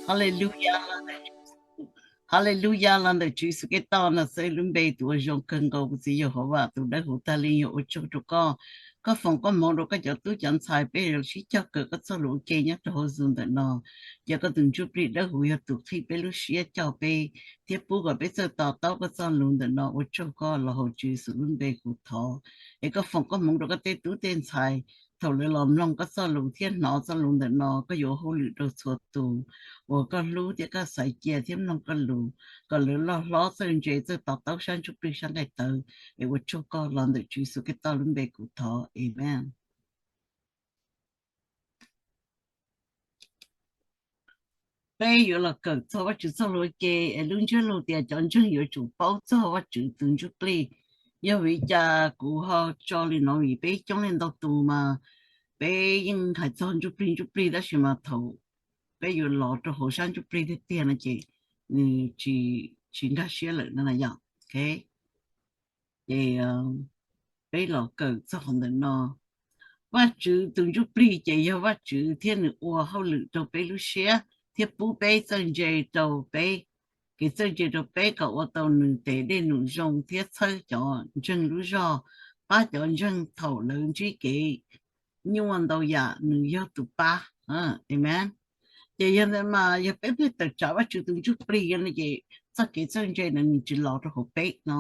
Haleluya, haleluya, los ntawm Tswv Yexus Khetos no xwb, lub npe tus uas zoo kawg nkaus, kuv txiv Yehauvas tus dawb huv tag li, yog ua tsaug rau koj. Koj foom koj hmoov rau koj cov tub cov ntxhais, peb yuav sib cog kawm koj txoj lus ua ke nyob rau hauv Zoom ntawm no. Ces koj tus Ntsuj Plig dawb huv yog tus qhib peb lub siab coj peb thiab pub kom peb txawj to taub koj txoj lus ntawm no. Ua tsaug koj, los hauv Tswv Yexus lub npe kuv thov. Es koj foom koj hmoov rau koj tej tub tej ntxhais, thaum lawv los mloog koj txoj lus thiab hnov txoj lus ntawm no, koj yuav ua hauj lwm rau txhua tus uas koj hlub thiab koj xaiv cia thiab mloog koj lus, kom lawv loj hlob txawj ntse txawj to taub sab ntsuj plig sab nqaij tawv. Es ua tsaug koj, los ntawm Tswv Yexus Khetos lub npe kuv thov, amees. Peb yuav los kawm txog Vajtswv txoj lus ua ke, es lub ntsiab lus tias cov ntseeg yuav tsum paub txog Vajtswv tus Ntsuj Plig. Yog vim li cas kuv ho tso li no? Vim peb coob leej ntau tus mas peb yeej hais txog Ntsuj Plig, Ntsuj Plig, tab sis mas thaum peb yuav los rau hauv sab Ntsuj Plig tiag tiag no ces nws tsis nkag siab lawm no yom. Ces peb los kawm txog qhov ntawm no. Vajtswv tus Ntsuj Plig ces yog Vajtswv thiab nws ua hauj lwm rau peb lub siab thiab pub peb txawj ntse rau peb, kev txawj ntse rau peb kom ua tau nws tes dej num zoo thiab txhawb cov ntseeg lub zog, pab cov ntseeg thaum lawv ntsib kev nyuaj ntau yam, nws yog tus pab. Amees. Ces yog ntawd mas yog peb pheej tawm tsam Vajtswv tus Ntsuj Plig no ces txoj kev txawj ntse ntawd nws tsis los rau hauv peb no.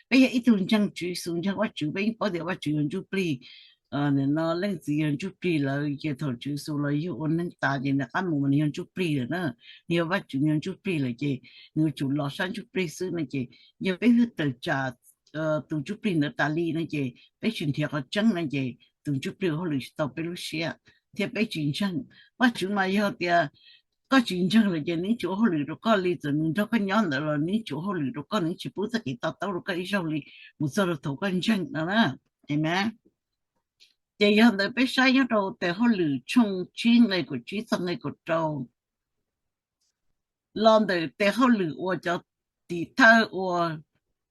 Peb yog ib tug ntseeg Tswv Yexus, ntseeg Vajtswv, peb yeej paub tias Vajtswv yog Ntsuj Plig. Nim no leej txiv yog Ntsuj Plig lawm, ces thaum Tswv Yexus los yug ua neeg tas ces nws rov qab mus mas nws yog Ntsuj Plig lawm na. Nws yog Vajtswv, nws yog Ntsuj Plig lawm ces nws yuav tsum los sab Ntsuj Plig xwb no ces yog peb pheej tawm tsam tus Ntsuj Plig ntawd tas li no ces peb tsis nrhiav qhov tseeb no ces tus Ntsuj Plig ua hauj lwm tsis tau peb lub siab thiab peb tsis ntseeg. Vajtswv mas yog tias koj tsis ntseeg lawm ces nws tsis ua hauj lwm rau koj li, txawm nws nrog koj nyob ntawd los nws tsis ua hauj lwm rau koj, nws tsis pub txoj kev to taub rau koj ib zaug li mus txog rau thaum koj ntseeg no na. Amees. Ces yog ntawd peb saib nyob rau tes hauj lwm tshooj tsib nqe kaum tsib txog nqe kaum rau. Los ntawm tes hauj lwm uas cov tim thawj ua,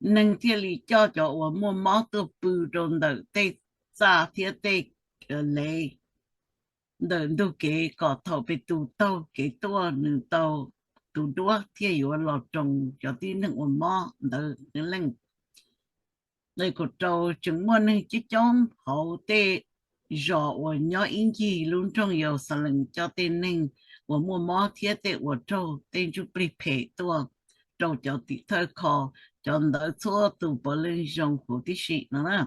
neeg thiaj li coj cov uas muaj mob tuaj pw rau ntawm tej txaj thiab tej lev ntawm ntug kev, kom thaum Petus taug kev tuaj nws tau tus duab thiaj yuav los roos cov tib neeg uas mob ntawd leej. Nqe kaum rau, tseem muaj neeg coob coob hauv tej zos uas nyob ib ncig lub nroog Yeluxalees coj tej neeg uas muaj mob thiab tej uas raug tej ntsuj plig phem tuaj rau cov tim thawj kho cov ntawd txhua tus puav leej zoo huv tib si no na.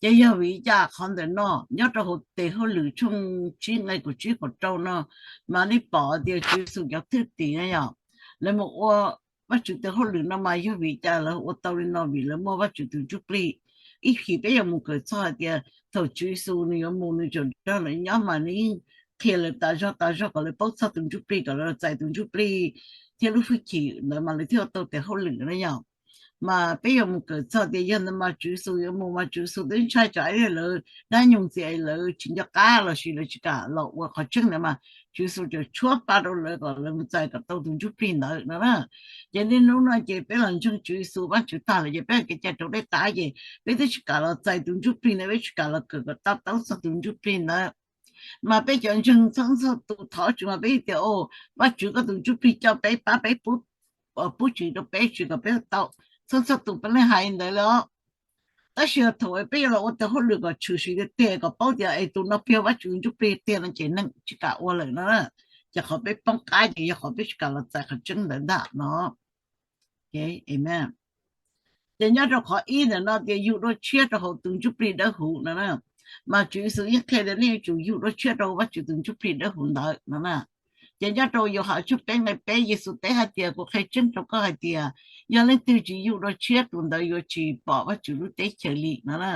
Ces yog vim li cas qhov ntawm no nyob rau hauv tes hauj lwm tshooj tsib nqe kaum tsib kaum rau no mas nej pom tias Tswv Yexus cov thwj tim na yom, lawv mus ua Vajtswv tes hauj lwm no mas yog vim li cas lawv ua tau li no? Vim lawv muaj Vajtswv tus ntsuj plig. Ib chim peb yuav mus kawm txog hais tias thaum Tswv Yexus nws yuav mus nws tseem nrog lawv nyob mas nws yeej qhia lawv tas zog tas zog kom lawv paub txog tus ntsuj plig, kom lawv los txais tus ntsuj plig thiab lub hwj chim ntawd mas lawv thiaj ua tau tes hauj lwm na yom. Mas peb yuav mus kawm txog tias yog ntawd mas Tswv Yexus yuav mus mas Tswv Yexus twb ntshai tsam ib lawv dab nyuag ntxias, lawv tsis nco qab los sis lawv tsis kam los ua qhov tseeb ntawd mas Tswv Yexus tseem tshuab pa rau lawv kom lawv mus txais kom tau tus ntsuj plig ntawd no na. Ces niaj hnub no ces peb los ntseeg Tswv Yexus Vajtswv tag lawm ces peb kev cai raus dej qab ces peb twb tsis kam los txais tus ntsuj plig ntawd, peb tsis kam los kawm kom to taub txog tus ntsuj plig ntawd. Mas peb cov ntseeg txhua txhua tus thov Tswv mas peb tias, o, Vajtswv koj tus ntsuj plig coj peb, pab peb, pub txhua rau peb tsis kom peb tau. Txhua txhua tus puav leej hais ntawd los, tab sis thaum peb yuav los ua tes hauj lwm kom tshwm sim tiag tiag kom paub tias es tus no plig Vajtswv tus ntsuj plig tiag no ces neeg tsis kam ua lawm no. Ces qhov peb poob qab ces yog qhov peb tsis kam los txais qhov tseeb ntawd ntag no. Ces nyob rau qhov ib ntawm no tias yug dua tshiab rau hauv tus ntsuj plig dawb huv no na, mas Tswv Yexus yeej qhia tias nej yuav tsum yug dua tshiab rau Vajtswv tus ntsuj plig dawb huv ntawd no na. Ces nyob rau Yauhas tshooj peb nqe peb, Yexus teb hais tias, kuv qhia tseeb rau koj hais tias yog leej twg tsis yug dua tshiab tus ntawd yuav tsis pom Vajtswv lub teb chaws li no na.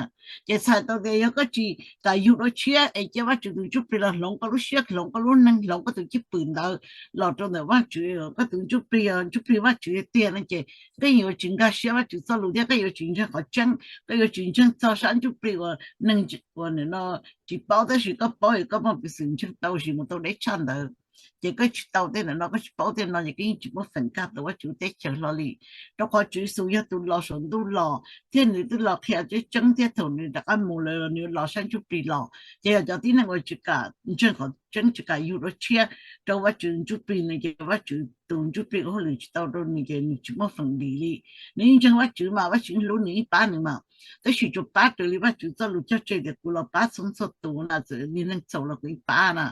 Ces txhais tau tias yog koj tsis kam yug dua tshiab es cia Vajtswv tus ntsuj plig los hloov koj lub siab, hloov koj lub neej, hloov koj tus cwj pwm ntawd los rau ntawm Vajtswv, koj tus ntsuj plig yog ntsuj plig Vajtswv tiag no ces koj yuav tsis nkag siab Vajtswv txoj lus thiab koj yuav tsis ntseeg qhov tseeb, koj yuav tsis ntseeg txog sab ntsuj plig uas neeg uas nim no tsis paub tab sis koj paub es koj muaj peev xwm ntseeg tau sis mus tau deb tshaj ntawd. Ces koj tsis tau tej ntawm no, koj tsis paub tej no ces koj yeej tsis muaj feem kag tau Vajtswv teb chaws hlo li. Rau qhov Tswv Yexus yog tus los saum ntuj los thiab nws twb los qhia tseeb tseeb thiab thaum nws rov qab mus lawm los nws los sab ntsuj plig los. Ces yog cov tib neeg uas tsis kam ntseeg qhov tseeb, tsis kam yug dua tshiab rau Vajtswv ntsuj plig no ces Vajtswv tus ntsuj plig ua hauj lwm tsis tau rau nws ces nws tsis muaj feem dim li. Nws yeej ntseeg Vajtswv mas Vajtswv yeej hlub nws yeej pab nws mas. Tab sis tsuas pab raws li Vajtswv txoj lus cog tseg tias kuv los pab txhua txhua tus na, txawm niag neeg txhaum los kuv yeej pab na.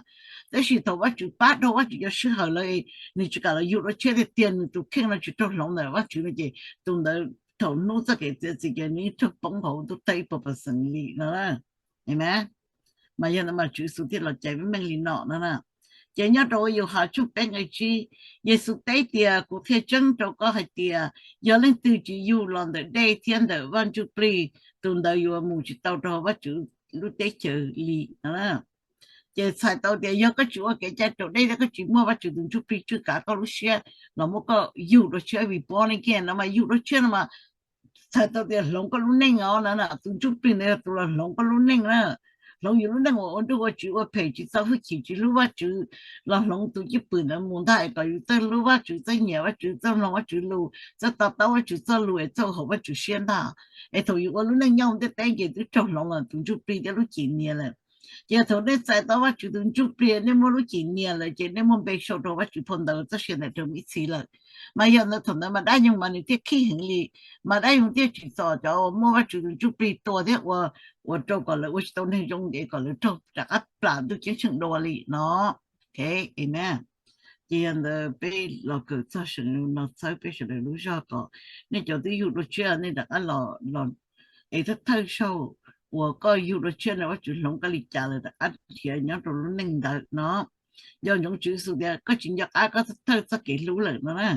Tab sis thaum Vajtswv pab dhau Vajtswv cov sij hawm lawm, nws tsis kam los yug dua tshiab tiag tiag, nws tus kheej no tsis raug hloov ntawm Vajtswv no ces tus ntawd thaum hnub txoj kev txiav txim ces nws yeej raug poob hauv ntuj tawg ib puas percent li no. Amen. Mas yog ntawd mas Tswv Yexus thiaj los cais meej meej li no no na. Ces nyob rau Yauhas tshooj peb nqe tsib, Yexus teb tias, kuv qhia tseeb rau koj hais tias yog leej twg tsis yug los ntawm dej thiab ntawm Vaj Ntsuj Plig, tus ntawd yuav mus tsis tau rau Vajtswv lub teb chaws li no. Ces txhais tau tias yog koj tsis ua kev cai raus dej thiab koj tsis muaj Vajtswv tus Ntsuj Plig tswj kav koj lub siab los muab koj yug dua tshiab vim pom ne ke no mas yug dua tshiab no mas txhais tau tias hloov koj lub neej os no na. Tus Ntsuj Plig ntawd yog tus los hloov koj lub neej na. Hloov yus lub neej uas ua nruj ua tsiv ua phem tsis txo hwj chim tsis hlub Vajtswv los hloov tus cwj pwm ntawd mus ntag es kom yus txawj hlub Vajtswv, txawj nyiam Vajtswv, txawj mloog Vajtswv lus, txawj to taub Vajtswv txoj lus es txawj haum Vajtswv siab ntag. Es thaum yus ua lub neej nyob ntiaj teb ces twb raug hloov los tus Ntsuj Plig thiab lub cim nias lawm. Ces thaum nej txais tau Vajtswv tus Ntsuj Plig, nej muaj lub cim nias lawm ces nej muaj npe sau rau Vajtswv phau ntawv txoj sia ntawm rau ib txhis lawm. Mas yog ntawd thaum ntawd mas dab nyoog mas nws thiaj khib heev li, mas dab nyoog thiaj tsim txom cov uas muaj Vajtswv tus Ntsuj Plig tua thiab ua, ua rau kom lawv ua tsis tau neeg zoo es kom lawv raug rov qab plam ntuj ceeb tsheej dua li no. Amen. Ces yog ntawd peb los kawm txog seem lus no txhawb peb sawv daws lub zog kom nej cov twb yug dua tshiab nej rov qab los, es thawj thawj zaug uas koj yug dua tshiab no Vajtswv hloov koj li cas lawm rov qab nrhiav nyob rau lub neej ntawd no. Nco ntsoov Tswv Yexus tias koj tsis nco qab koj thawj txoj kev hlub lawm no na.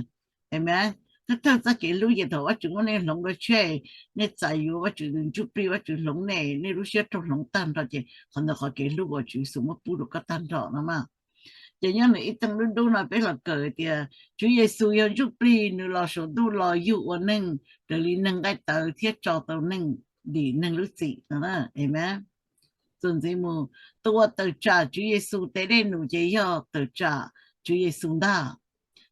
Amen. Thawj thawj txoj kev hlub ces thaum Vajtswv muab nej hloov dua tshiab, nej txais yuav Vajtswv tus Ntsuj Plig, Vajtswv hloov nej, nej lub siab raug hloov tag nrho ces qhov ntawd qhov kev hlub uas Tswv Yexus muab pub rau koj tag nrho no mas. Ces nyob nws ib teej dub dub no peb los kawm tias Tswv Yexus yog Ntsuj Plig, nws los saum ntuj los yug ua neeg raws li neeg nqaij tawv thiab tso tau neeg dim neeg lub txim no. Amen. Txuas ntxiv mus, tus uas tawm tsam Tswv Yexus tes dej num ces yog tawm tsam Tswv Yexus ntag.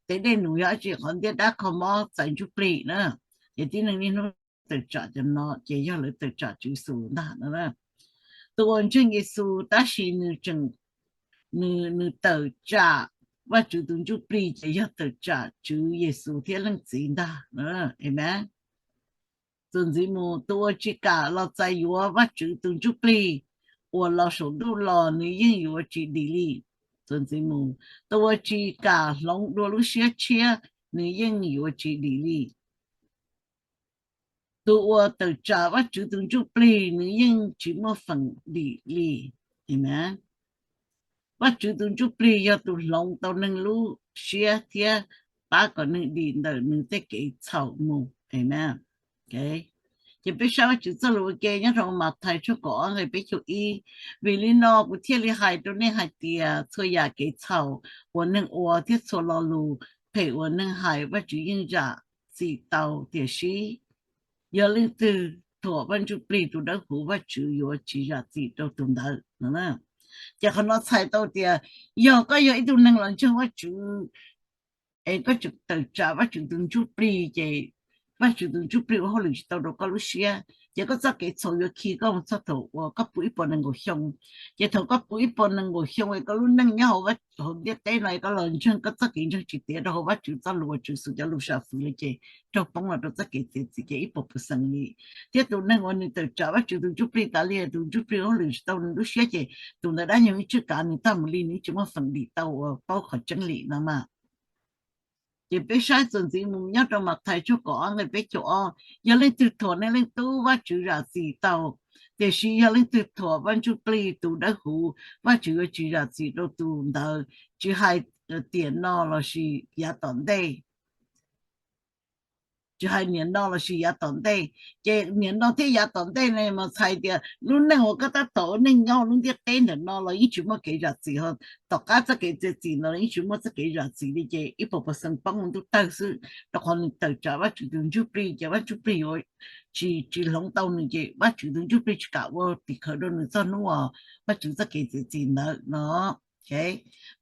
Tes dej num yog dab tsi? Qhov ntiaj dab kho mob txais ntsuj plig na. Ces tib neeg niaj hnub tawm tsam cov no ces yog lawv tawm tsam Tswv Yexus ntag no. Tus uas ntseeg Yexus tab sis nws tseem, nws, nws tawm tsam Vajtswv tus ntsuj plig ces yog tawm tsam Tswv Yexus thiab Leej Txiv ntag. Amen. Txuas ntxiv mus, tus uas tsis kam los txais yuav Vajtswv tus ntsuj plig uas los saum ntuj los nws yeej yuav tsis dim li. Txuas ntxiv mus, tus uas tsis kam hloov dua lub siab tshiab nws yeej yuav tsis dim li. Tus uas tawm tsam Vajtswv tus ntsuj plig nws yeej tsis muaj feem dim li. Amen. Vajtswv tus ntsuj plig yog tus hloov tau neeg lub siab thiab pab kom neeg dim ntawm nws tej kev txhaum mus. Amen. Ces peb saib Vajtswv txoj lus ua ke nyob rau Mathais tshooj kaum ob nqe peb caug ib, vim li no kuv thiaj li hais rau nej hais tias txhua yam kev txhaum uas neeg ua thiab txhua lo lus phem uas neeg hais Vajtswv yeej zam txim tau, tiam sis yog leej twg thuam Vaj Ntsuj Plig tus Dawb Huv Vajtswv yuav tsis zam txim rau tus ntawd. Ces qhov no txhais tau tias yog koj yog ib tug neeg los ntseeg Vajtswv es koj tseem tawm tsam Vajtswv tus ntsuj plig ces Vajtswv tus ntsuj plig ua hauj lwm tsis tau rau koj lub siab, ces koj txoj kev txhaum yuav khi koj mus txog thaum uas koj puv ib puas nees nkaum xyoo. Ces thaum koj puv ib puas nees nkaum xyoo es koj lub neej nyob hauv, hauv ntiaj teb no es koj los ntseeg, koj txoj kev ntseeg tsis tiav rau hauv Vajtswv txoj lus uas Tswv Yexus cov lus sam fwv li ces raug poob los rau txoj kev txiav txim ces ib puas percent li. Thiab tus neeg uas nws tawm tsam Vajtswv tus ntsuj plig tas li, tus ntsuj plig ua hauj lwm tsis tau nws lub siab ces tus ntawd dab nyoog ib tswj kav nws tag mus li, nws tsis muaj feem dim tau uas paub qhov tseeb li no mas. Ces peb saib txuas ntxiv mus nyob rau Mathais tshooj kaum ob nqe peb caug ob, yog leej twg thuam nej leej tub Vajtswv zam txim tau, tiam sis yog leej twg thuam Vaj Ntsuj Plig tus Dawb Huv Vajtswv yuav tsis zam txim rau tus ntawd, tsis hais tiam no lossis yav tom ntej. Tsis hais niam no lossis yav tom ntej. Ces niam no thiab yav tom ntej no mas txhais tias lub neej uas koj tab tom ua neej nyob lub ntiaj teb ntawm no los yeej tsis muaj kev zam txim, ho tom qab txoj kev txiav txim ntawd los yeej tsis muaj txoj kev zam txim li ces ib puas percent poob ua ntuj tawg xwb, rau qhov nws tawm tsam Vajtswv tus ntsuj plig ces Vaj Ntsuj Plig yuav tsis, tsis hloov tau nws ces Vajtswv tus ntsuj plig tsis kam ua tim khawv rau nws txog hnub uas Vajtswv txoj kev txiav txim ntawd no.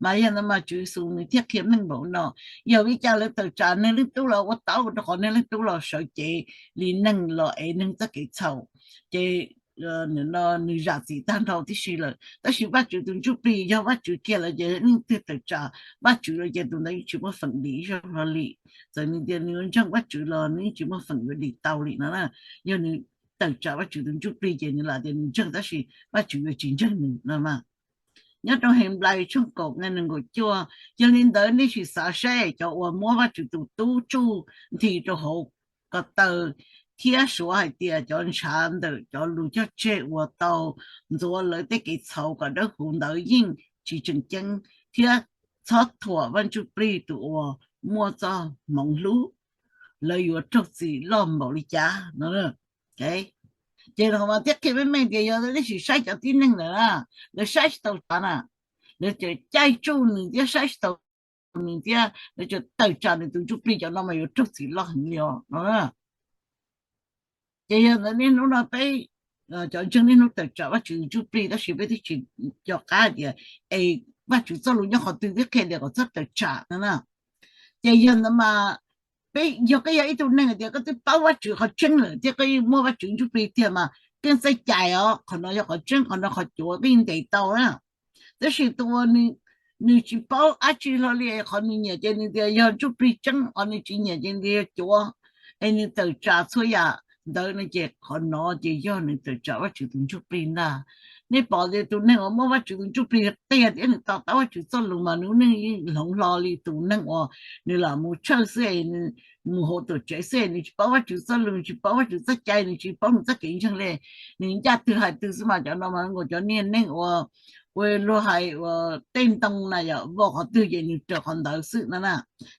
Mas yog ntawd mas Tswv Yexus nws thiaj qhia meej npaum no, yog vim li cas lawv tawm tsam Neeg Leej Tub los ua tau, rau qhov Neeg Leej Tub los sawv cev li neeg los ev neeg txoj kev txhaum, ces nws zam txim tag nrho tib si lawm. Tab sis Vajtswv tus Ntsuj Plig, yog Vajtswv kiag lawm ces leej twg tawm tsam Vajtswv lawm ces tus ntawd yeej tsis muaj feem dim ib zaug hlo li. Txawm nws tias nws yuav ntseeg Vajtswv los nws yeej tsis muaj feem yuav dim tau li no na. Yog nws tawm tsam Vajtswv tus Ntsuj Plig ces nws lam tias nws ntseeg tab sis Vajtswv yuav tsis ntseeg nws no mas. Nyob rau Henplais tshooj kaum nqe nees nkaum cuaj, yog li ntawd nej sim xav seb cov uas muab Vajtswv tus Tub tsuj nthi rau hauv ko taw thiab suav hais tias cov ntshav ntawm cov lus cog tseg uas tau ntxuav lawv tej kev txhaum kom dawb huv ntawd yeej tsis tseem ceeb, thiab txhob thuam Vaj Ntsuj Plig tus uas muaj txoj hmoov hlub, lawv yuav raug txim loj npaum li cas no. Ces mas thiaj qhia meej meej tias yog nej sim saib cov tib neeg ntawd na, lawv saib tsis tau tsav na, lawv caij tsuj nws thiab saib tsis tau nws thiab lawv tseem tawm tsam nws tus Ntsuj Plig, cov no mas yuav raug txim loj heev li os no. Ces yog ntawd niaj hnub no peb cov ntseeg niaj hnub tawm tsam Vajtswv tus Ntsuj Plig tab sis peb twb tsis nco qab tias es Vajtswv txoj lus nyob qhov twg thiab qhia tias kom txhob tawm tsam no na. Ces yog ntawd mas peb, yog koj yog ib tug neeg tias koj twb paub Vajtswv qhov tseeb lawm thiab koj yeej muaj Vajtswv Ntsuj Plig tiag mas keej txawj cais os, qhov no yog qhov tseeb, qhov no qhov cuav koj yeej ntes tau na. Tab sis tus uas nws tsis paub dab tsi hlo li, qhov nws nyiam ces nws tias yog Ntsuj Plig tseeb, qhov nws tsis nyiam ces nws tias yog cuav, es nws tawm tsam txhua yam ntawd no ces qhov no ces yog nws tawm tsam Vajtswv tus Ntsuj Plig ntag. Nej pom tias tus neeg uas muaj Vajtswv tus Ntsuj Plig tiag thiab nws to taub Vajtswv txoj lus mas nws lub neej yeej hloov hlo li tus neeg uas nws lam mus tshawj xwb, nws mus hauv tuam tsev xwb, nws tsis paub Vajtswv txoj lus, nws tsis paub Vajtswv txoj cai, nws tsis paub nws txoj kev ntseeg li. Nws ncaj twg hais twg xwb mas cov no mas cov niag neeg uas, uas luag hais uas tej ntoo na yom, vau qhov twg ces nws raws qhov ntawd xwb no na.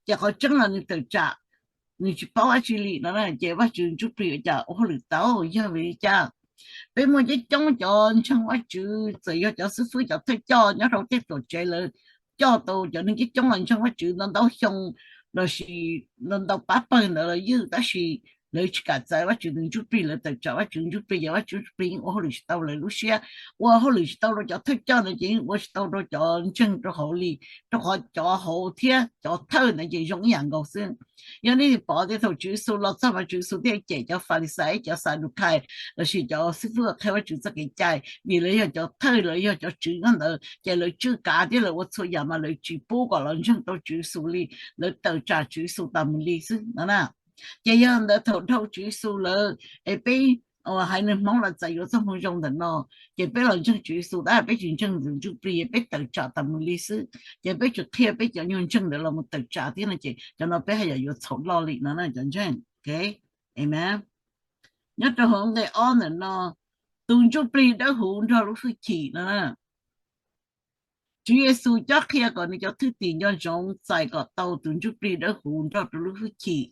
Ces qhov tseeb los nws tawm tsam, nws tsis paub dab tsi li no na. Ces Vajtswv Ntsuj Plig ua cas ua hauj lwm tau? Yog vim li cas? Peb muaj coob coob cov ntseeg Vajtswv, txawm yog cov xib fwb, cov thawj coj nyob rau tej tuam tsev, lawv coj tau cov neeg coob coob los ntseeg Vajtswv ntau ntau xyoo lossis ntau ntau pab pawg ntawd los ywj, tab sis lawv tsis kam txais Vajtswv tus Ntsuj Plig, lawv tawm tsam Vajtswv Ntsuj Plig, ces Vajtswv Ntsuj Plig yeej ua hauj lwm tsis tau lawv lub siab. Ua hauj lwm tsis tau rau cov thawj coj no ces yeej ua tsis tau rau cov ntseeg rau hauv li, rau qhov cov hauv thiab cov thawj ntawd ces zoo ib yam nkaus xwb. Yog nej pom tias thaum Tswv Yexus los txog mas Tswv Yexus thiaj cem cov Falixais, cov Xadukais lossis cov xib fwb uas qhia Vajtswv txoj kev cai, vim lawv yog cov thawj, lawv yog cov tswv nyob ntawd, ces lawv tswj kav thiab lawv ua txhua yam mas lawv tsis pub kom los ntseeg tau Tswv Yexus li, lawv tawm tsam Tswv Yexus tas mus li xwb no na. Ces yog ntawd thaum dhau Tswv Yexus lawm es peb uas haiv neeg Hmoob los txais yuav txoj moo zoo ntawm no, ces peb los ntseeg Tswv Yexus tab peb tsis ntseeg tus Ntsuj Plig, peb tawm tsam tas mus li xwb, ces peb tsis qhia peb cov nyuag ntseeg ntawd los mus tawm tsam thiab no ces cov no peb haj yam yuav txhaum loj li no na cov ntseeg. Amen. Nyob rau hauv nqe ob ntawm no, tus Ntsuj Plig Dawb Huv nrog lub hwj chim no na. Tswv Yexus cob qhia kom nws cov thwj tim nco ntsoov txais kom tau tus Ntsuj Plig Dawb Huv nrog rau lub hwj chim.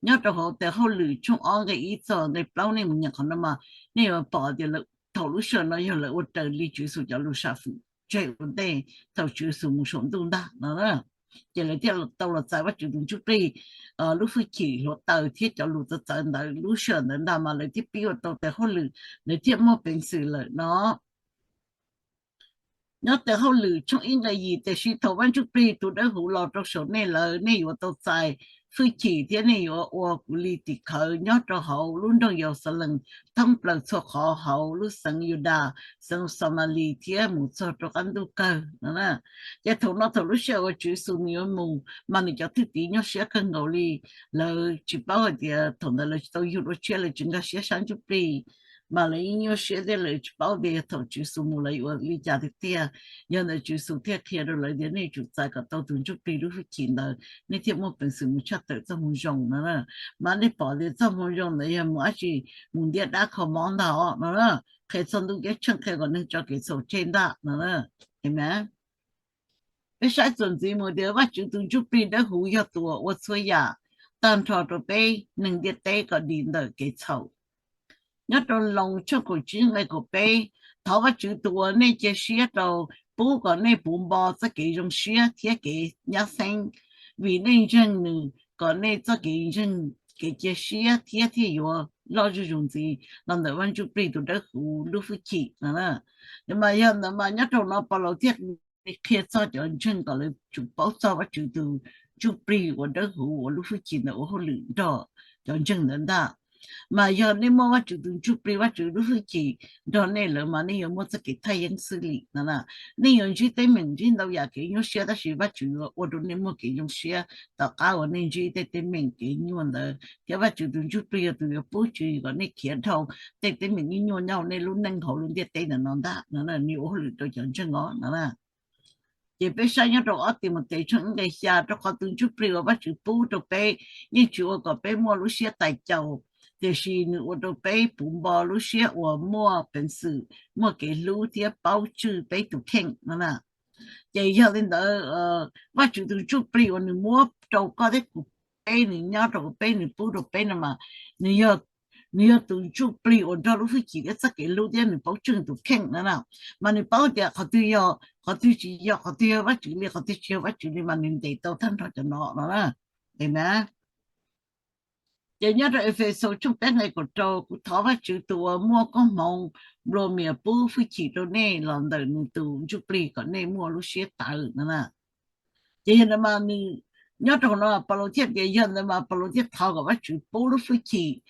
Nyob rau hauv tes hauj lwm tshooj ob nqe ib txog nqe plaub nej mus nyeem qhov no mas nej yuav pom tias thaum lub sij hawm no yog lawv ua raws li Tswv Yexus cov lus sam fwm tseg ua ntej thaum Tswv Yexus mus saum ntuj ntag no. Ces lawv thiaj tau los txais Vajtswv tus Ntsuj Plig lub hwj chim hluav taws thiab cov lus txawv txawv ntawd lub sij hawm ntawd ntag mas lawv thiaj pib ua tau tes hauj lwm, lawv thiaj muaj peev xwm lawm no. Nyob tes hauj lwm tshooj ib nqe yim, tiam sis thaum Vaj Ntsuj Plig tus Dawb Huv los rau saum nej lawm, nej yuav tau txais hwj chim thiab nej yuav ua kuv li tim khawv nyob rau hauv lub nroog Yeluxalees, thoob plaws txhua qhov hauv lub xeev Yudas, xeev Xamalis thiab mus txog rau qab ntuj kawg no. Ces thaum no thaum lub sij hawm uas Tswv Yexus nws yuav mus mas nws cov thwj tim nyuaj siab kawg nkaus li. Lawv tsis paub hais tias thaum ntawd lawv tsis tau yug dua tshiab, lawv tsis nkag siab sab ntsuj plig, mas lawv yeej nyuaj siab thiab lawv tsis paub tias yog thaum Tswv Yexus mus lawv yuav ua li cas tiag tiag. Yog ntawd Tswv Yexus thiaj qhia rau lawv tias nej tsum txais kom tau tus ntsuj plig lub hwj chim ntawd nej thiaj muaj peev xwm mus tshaj tawm txoj moo zoo no. Mas nej pom tias txoj moo zoo ntawd yog mus dab tsi? Mus ntiab dab kho mob ntag os no. Qhia txog ntuj ceeb tsheej, qhia kom neeg tso kev txhaum tseg ntag no. Amen. Peb saib txuas ntxiv mus tias Vajtswv tus ntsuj plig dawb huv yog tus uas ua txhua yam tag nrho rau peb neeg ntiaj teb kom dim ntawm kev txhaum. Nyob rau Loos tshooj kaum tsib nqe kaum peb, thov Vajtswv tus uas nej cia siab rau pub kom nej puv npo txoj kev zoo siab thiab kev nyab xeeb, vim nej ntseeg nws kom nej txoj kev ntseeg, kev cia siab thiab thiaj yuav loj zuj zus ntxiv los ntawm Vaj Ntsuj Plig tus dawb huv lub hwj chim no. Mas yog ntawd mas nyob rau no Paulus thiaj qhia txog cov ntseeg kom lawv tsum paub txog Vajtswv tus ntsuj plig uas dawb huv uas lub hwj chim ntawd ua hauj lwm nrog cov ntseeg ntawd ntag. Mas yog nej muaj Vajtswv tus ntsuj plig, Vajtswv lub hwj chim nrog nej lawm mas nej yuav muaj txoj kev thaj yeeb xwb li no. Nej yuav ntsib teeb meem, ntsib ntau yam kev nyuaj siab, tab sis Vajtswv yuav ua rau nej muaj kev zoo siab tom qab uas nej ntsib tej teeb meem kev nyuaj ntawd, thiab Vajtswv tus ntsuj plig yog tus yuav pub tswv yim kom nej khiav dhau tej teeb meem nyuaj nyuaj nyob hauv nej lub neej hauv lub ntiaj teb ntawm no ntag no. Nws ua hauj lwm rau cov ntseeg os no. Ces peb saib nyob rau ob Timautes tshooj ib nqe xya, rau qhov tus ntsuj plig uas Vajtswv pub rau peb yeej tsis ua kom peb muaj lub siab tais caus, tiam sis nws ua rau peb puv npo lub siab uas muaj peev xwm, muaj kev hlub thiab paub tswj peb tus kheej no. Ces yog li ntawd, Vajtswv tus ntsuj plig uas nws muab rau koj thiab kuv, peb, nws nyob rau peb, nws pub rau peb no mas, nws yog tus ntsuj plig uas nrog lub hwj chim thiab txoj kev hlub thiab nws paub tswj tus kheej no na. Mas nws paub tias qhov twg yog, qhov twg tsis yog, qhov twg yog Vajtswv li, qhov twg tsis yog Vajtswv li mas nws ntes tau tag nrho cov no no na. Amen. Ces nyob rau Efexus tshooj peb nqe kaum rau, kuv thov Vajtswv tus uas muaj koob hmoov nplua mias pub hwj chim rau nej los ntawm nws tus ntsuj plig kom nej muaj lub siab tawv no na. Ces yog ntawd mas nws, nyob rau no Paulus thiaj tias, yog ntawd mas Paulus thiaj thov kom Vajtswv pub lub hwj chim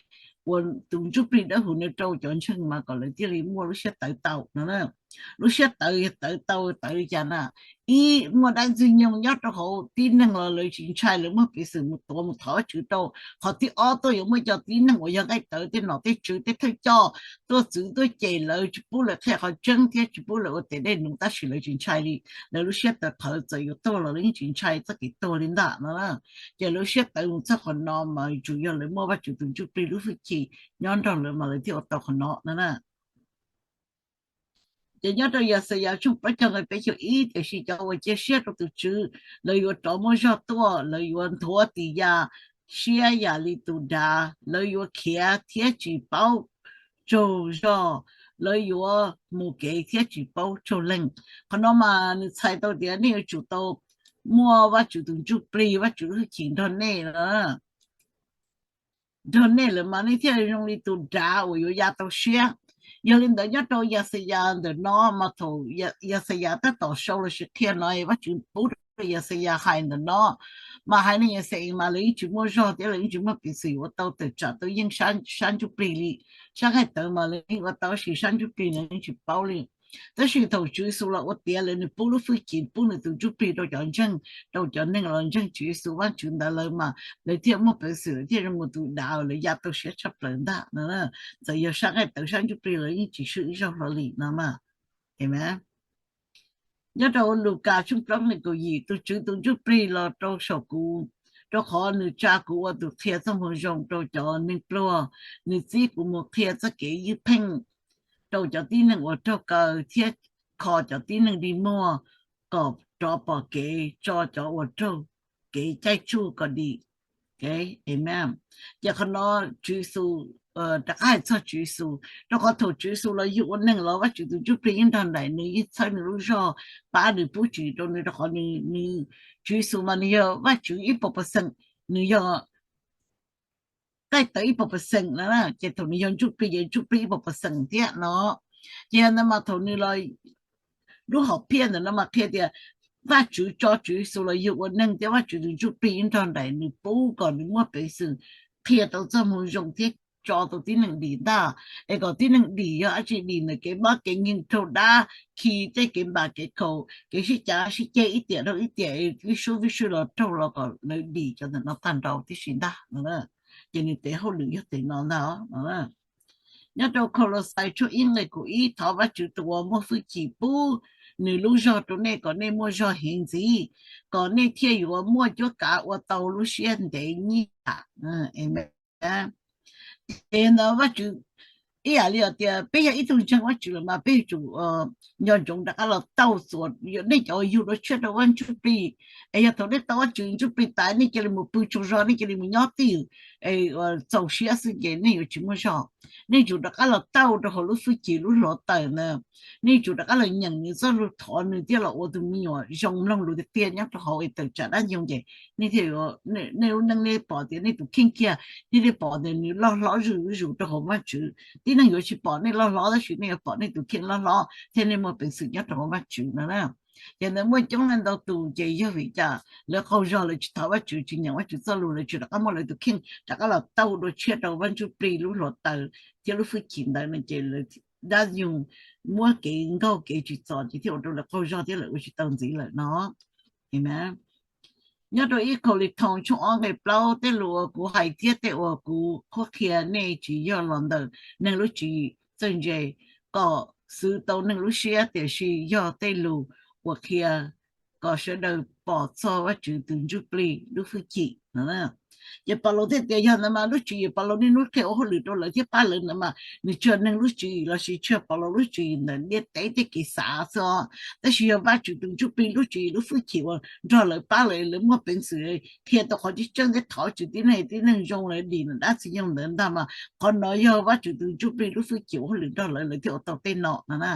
uas tus ntsuj plig dawb huv no rau cov ntseeg mas kom lawv thiaj li muaj lub siab tawv tau no. Lub siab tawv yog tawv tau tawv li cas na? Ib, muaj dab ntxwg nyoog nyob rau hauv tib neeg los lawv tsis ntshai, lawv muaj peev xwm mus tuav mus thov Vajtswv rau. Qhov thib ob, tuaj yuav muaj cov tib neeg uas yog nqaij tawv, tej nom tej tswv, tej thawj coj tuaj txwv tuaj cem lawv, tsis pub lawv qhia qhov tseeb thiab tsis pub lawv ua tes dej num, tab sis lawv tsis ntshai li. Lawv lub siab tawv qhawv, txawm yuav tuag los lawv yeej tsis ntshai txoj kev tuag li ntag no. Ces lawv lub siab tawv mus txog qhov no mas tsuas yog lawv muaj Vajtswv tus ntsuj plig lub hwj chim nyob nrog lawv mas lawv thiaj ua tau qhov no na. Ces nyob rau Yaxayas tshooj plaub caug nqe peb caug ib, tiam sis cov uas cia siab rau tus Tswv, lawv yuav rov muaj zog tuaj, lawv yuav nthuav tis ya siab yam li tus dav, lawv yuav khiav thiab tsis paub tsaug zog, lawv yuav mus kev thiab tsis paub tsaug leeg. Qhov no mas nws txhais tau tias nej yuav tsum tau muaj Vajtswv tus ntsuj plig, Vajtswv lub hwj chim nrog nej na. Nrog nej lawm mas nej thiaj zoo li tus dav uas yuav ya tau siab. Yog li ntawd nyob rau Yaxayas ntawm no mas thaum Yaxayas tab tom sau los sis qhia no, Vajtswv pub rau Yaxayas hais ntawm no, mas haiv neeg Yaxayas mas lawv yeej tsis muaj zog thiab lawv yeej tsis muaj peev xwm yuav ua tau tawm tsam tau yeej sab ntsuj plig li. Sab nqaij tawv mas lawv yeej ua tau, tab sis sab ntsuj plig lawv yeej tsis paub li. Tab sis thaum Tswv Yexus los ua tiav lawv, nws pub lub hwj chim, pub nws tus ntsuj plig rau cov ntseeg, rau cov neeg los ntseeg Tswv Yexus Vajtswv ntawd lawm mas lawv thiaj muaj peev xwm, lawv thiaj zoo mus tus dav, lawv ya tau siab tshaj plaws ntag no. Txawm yog sab nqaij tawv sab ntsuj plig los yeej tsis swb ib zaug hlo li no mas. Nyob rau Lukas tshooj plaub nqe kaum yim, tus Tswv tus ntsuj plig los rau saum kuv, rau qhov nws tsa kuv ua tus qhia txoj moo zoo rau cov neeg pluag, nws txib kuv mus qhia txoj kev ywj pheej rau cov tib neeg uas raug kaw thiab kho cov tib neeg dig muag kom rov pom kev, tso cov uas raug kev caij tsuj kom dim. Amen. Ces qhov no Tswv Yexus rov qab hais txog Tswv Yexus, rau qhov thaum Tswv Yexus los yug ua neeg los Vajtswv tus ntsuj plig yeej nrog nraim nws, yeej txhawb nws lub zog, pab nws, pub tswv yim rau nws, rau qhov nws, Tswv Yexus mas nws yog Vajtswv ib puas percent, nws yog nqaij tawv ib puas percent na, ces thaum nws yog ntsuj plig ces ntsuj plig ib puas percent thiab no. Ces yog ntawd mas thaum nws los, lub hom phiaj ntawm no mas qhia tias Vajtswv tso Tswv Yexus los yug ua neeg thiab Vajtswv tus ntsuj plig yeej nrog nraim nws, pub kom nws muaj peev xwm qhia tau txoj moo zoo thiab tso tau tib neeg dim ntag. Es kom tib neeg dim yog dab tsi? Dim ntawm kev mob kev nkeeg, raug dab, khi tej kev npam kev khaum, kev sib cav sib ceg ib tiam dhau ib tiam, vij sub vij sub los raug los kom lawv dim cov ntawm no tag nrho tib si ntag no. Ces nws tes hauj lwm yog tes no ntag. Nyob rau Koloxais tshooj ib nqe kaum ib, thov Vajtswv tus uas muaj hwj chim pub nws lub zog rau nej kom nej muaj zog heev ntxiv, kom nej thiaj yuav muaj cuab kav ua tau lub siab ntev nyiaj yam. Amen. Ces ntawd Vajtswv ib yam li tias peb yog ib tug ntseeg Vajtswv lawm mas peb yuav tsum nco ntsoov rov qab los tauj txuas nej cov uas yug dua tshiab rau Vaj Ntsuj Plig. Es yog thaum nej tau Vaj Tswv Ntsuj Plig tas nej cia li mus pw tsaug zog, nej cia li mus nyob twj ywm es txaus siab xwb ces nej yuav tsis muaj zog. Nej tsum rov qab los tauj rau hauv lub hwj chim lub hluav taws ntawd. Nej tsum rov qab los nyeem nws txoj lus, thov nws thiaj los ua tus me nyuam zoo mloog lus tiag tiag nyob rau hauv es tawm tsam dab ntxwg ces nej thiaj, nej lub neej nej pom tias nej tus kheej kiag, nej thiaj pom tias nws loj hlob zuj zus rau hauv Vaj Tswv. Tib neeg yuav tsis pom nej loj hlob, tab sis nej yuav pom nej tus kheej loj hlob thiab nej muaj peev xwm nyob rau hauv Vaj Tswv no na. Ces ntawd muaj coob leej ntau tus ces yog vim cas lawv qaug zog, lawv tsis thov Vajtswv, tsis nyeem Vajtswv txoj lus, lawv tsis rov qab muab lawv tus kheej rov qab los tau dua tshiab rau Vaj Ntsuj Plig lub hluav taws thiab lub hwj chim ntawd no ces lawv dab yug muab kev nkaug kev tsim txom ces thiaj ua rau lawv qaug zog thiab lawv ua tsis tau ntxiv lawm no. Nyob rau ib Kauleethoos tshooj ob nqe plaub, tej lus uas kuv hais thiab tej uas kuv qhuab qhia nej tsis yog los ntawm neeg lub tswv yim txawj ntse kom xwv tau neeg lub siab, tiam sis yog tej lus uas qhia kom sawv daws pom txog Vajtswv tus Ntsuj Plig lub hwj chim no. Ces Paulus thiaj tias yog ntawd mas lub tswv yim Paulus niaj hnub qhia ua hauj lwm rau lawv thiab pab lawv ntawd mas nws tsis yog neeg lub tswv yim lossis tsis yog Paulus lub tswv yim ntawm ntiaj teb tej kev xav xwb os, tab sis yog Vajtswv tus Ntsuj Plig lub tswv yim lub hwj chim uas nrog lawv pab lawv, lawv muaj peev xwm qhia tau qhov tseeb tseeb thiab thov Vajtswv tib neeg tib neeg zoo lawv dim dab tsi yoog ntawd ntag mas qhov no yog Vajtswv tus Ntsuj Plig lub hwj chim ua hauj lwm nrog lawv, lawv thiaj ua tau tej no no na.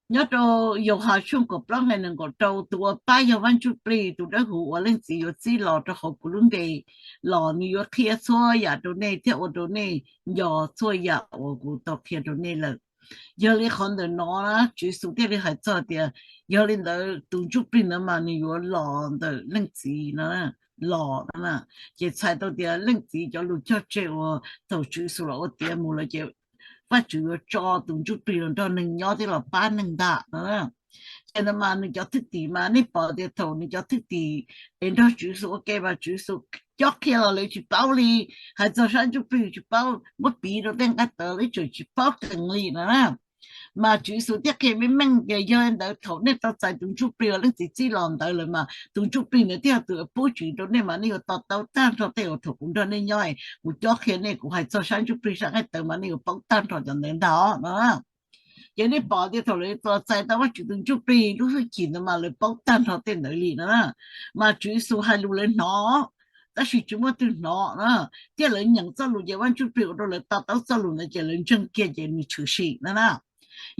Nyob rau Yauhas tshooj kaum plaub nqe nees nkaum rau, tus uas pab yog Vaj Ntsuj Plig tus dawb huv uas Leej Txiv yuav txib los rau hauv kuv lub npe los, nws yuav qhia txhua yam rau nej thiab ua rau nej nco txhua yam uas kuv tau qhia rau nej lawm. Yog li qhov ntawm no na Tswv Yexus thiaj li hais txog tias yog li ntawd tus Ntsuj Plig ntawd mas nws yuav los ntawm Leej Txiv no, los no na. Ces txhais tau tias Leej Txiv cov lus cog tseg uas thaum Tswv Yexus los ua tiav mus lawm ces Vajtswv yuav tso tus Ntsuj Plig los nrog neeg nyob thiab los pab neeg ntag no. Ces ntawd mas nws cov thwj tim mas nej pom tias thaum nws cov thwj tim es nrog Tswv Yexus ua ke mas Tswv Yexus cob qhia los lawv tsis paub li, hais txog sab Ntsuj Plig tsis paub, muab piv rau tej nqaij tawv lawv tseem tsis paub qees li no na. Mas Tswv Yexus thiaj qhia meej meej tias yog li ntawd thaum nej tau txais tus Ntsuj Plig uas Leej Txiv txib los ntawd lawm mas tus Ntsuj Plig ntawd thiaj yog tus pub tswv rau nej mas nej yuav to taub tag nrho tej uas thaum kuv nrog nej nyob, kuv cob qhia nej, kuv hais txog sab Ntsuj Plig sab nqaij tawv mas nej yuav paub tag nrho cov ntawd ntag no. Ces nej pom tias thaum lawv tau txais tau Vajtswv tus Ntsuj Plig lub hwj chim ntawd mas lawv paub tag nrho tej ntawd li no na. Mas Tswv Yexus hais lus lawv hnov, tab sis tsis muaj twg hnov na, thiab lawv nyeem txoj lus ces Vaj Ntsuj Plig ua rau lawv to taub txoj lus ntawd ces lawv ntseeg kiag ces nws tshwm sim no na.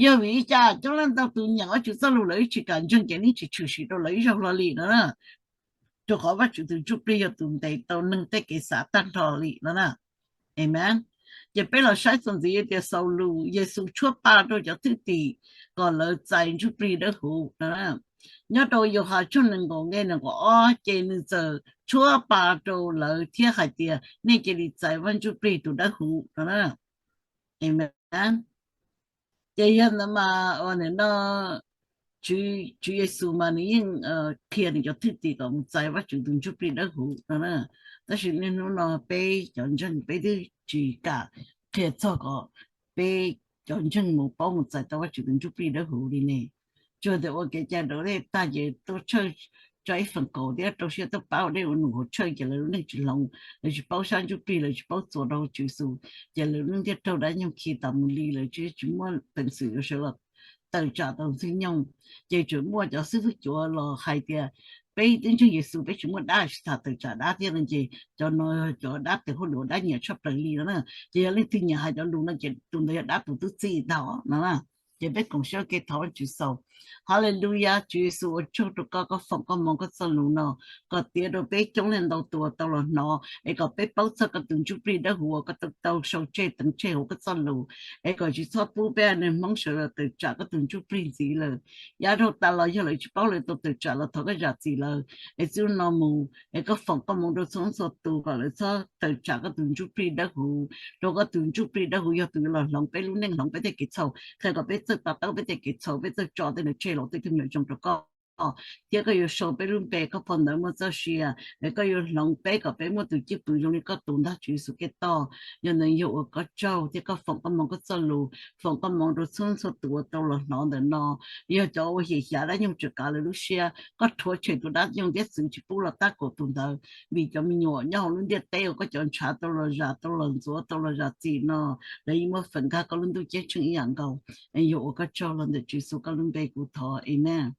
Yog vim li cas coob leej ntau tus nyeem Vajtswv txoj lus lawv tsis kam ntseeg ces nws tsis tshwm sim rau lawv ib zaug hlo li no na. Rau qhov Vajtswv tus Ntsuj Plig yog tus ntes tau neeg tej kev xav tag nrho li no na. Amees. Ces peb los saib txuas ntxiv tias xaus lus Yexus tshuab pa rau cov thwj tim kom lawv txais Ntsuj Plig Dawb Huv no. Nyob rau Yauhas tshooj nees nkaum nqe nees nkaum ob ces nws txawm tshuab pa rau lawv thiab hais tias nej cia li txais Vaj Ntsuj Plig tus Dawb Huv no. Amees. Ces yog ntawd mas nim no Tswv Yexus mas nws yeej qhia nws cov thwj tim kom mus txais Vajtswv tus Ntsuj Plig Dawb Huv no na. Tab sis niaj hnub no peb cov ntseeg peb twb tsis kam qhia txog kom peb cov ntseeg mus paub mus txais tau Vajtswv tus Ntsuj Plig Dawb Huv li ne. Tsuas tias ua kev cai raus dej tag ces tuaj tshawj tso ib feem kaum thiab rau siab tuaj pab ua dej ua num hauv tshawj ces lawv lub neej tsis hloov, lawv tsis paub sab Ntsuj Plig, lawv tsis paub txuas rau Tswv Yexus, ces lawv lub neej thiaj raug dab nyoog khi tas mus li, lawv tsis, tsis muaj peev xwm yuav sawv los tawm tsam tau Ntxwg Nyoog. Ces tseem muaj cov xib hwb cuav los hais tias peb twb ntseeg Yexus, peb tsis muaj dab tsis tham tawm tsam dab thiab no ces cov no cov dab tes hauj lwm ua dab nyiam tshaj plaws li no na. Ces yog leej twg nyiam hais cov lus no ces tus ntawd yog dab tus twb txij ntag no na. Ces peb koom siab ua ke thov Vajtswv xaus. Haleluyas, Tswv Yexus ua tsaug rau koj, koj foom koj moo koj txoj lus no kom tiav rau peb coob leej ntau tus uas tau los hnov es kom peb paub txog koj tus Ntsuj Plig Dawb Huv uas koj tau sau tseg teev tseg hauv koj txoj lus, es kom tsis txhob pub peb neeg Hmoob sawv los tawm tsam koj tus Ntsuj Plig ntxiv lawm. Yav dhau tas los yog lawv tsis paub lawv tau tawm tsam los thov koj zam txim lawv, es txij no mus es koj foom koj moo rau txhua txhua tus kom lawv txhob tawm tsam koj tus Ntsuj Plig Dawb Huv, rau koj tus Ntsuj Plig Dawb Huv yog tus yuav los hloov peb lub neej, hloov peb tej kev txhaum, qhia kom peb txawj to taub peb tej kev txhaum, peb txawj tso tej ntawd tseg los tej kev nyuam zoo rau koj, thiab koj yuav sau peb lub npe koj phau ntawv muaj txoj sia, es koj yuav hloov peb kom peb muaj tus cwj pwm zoo li koj tus ntag Tswv Yexus Khetos. Yog ntawd yog ua koj tsaug thiab koj foom koj moo koj txoj lus, foom koj moo rau txhua txhua tus uas tau los hnov ntawm no. Yog cov uas hiam xyav dab nyoog tseem kav lawv lub siab, koj rhuav tshem tus dab nyoog ntiab txwv tsis pub los tab kaum tus ntawd, vim cov me nyuam nyob hauv lub ntiaj teb uas koj cov ntshav tau los zam, tau los ntxuav, tau los zam txim no, lawv yeej muaj feem nkag koj lub ntuj ceeb tsheej ib yam nkaus. Yog ua koj tsaug los ntawm Tswv Yexus koj lub npe kuv thov, amees.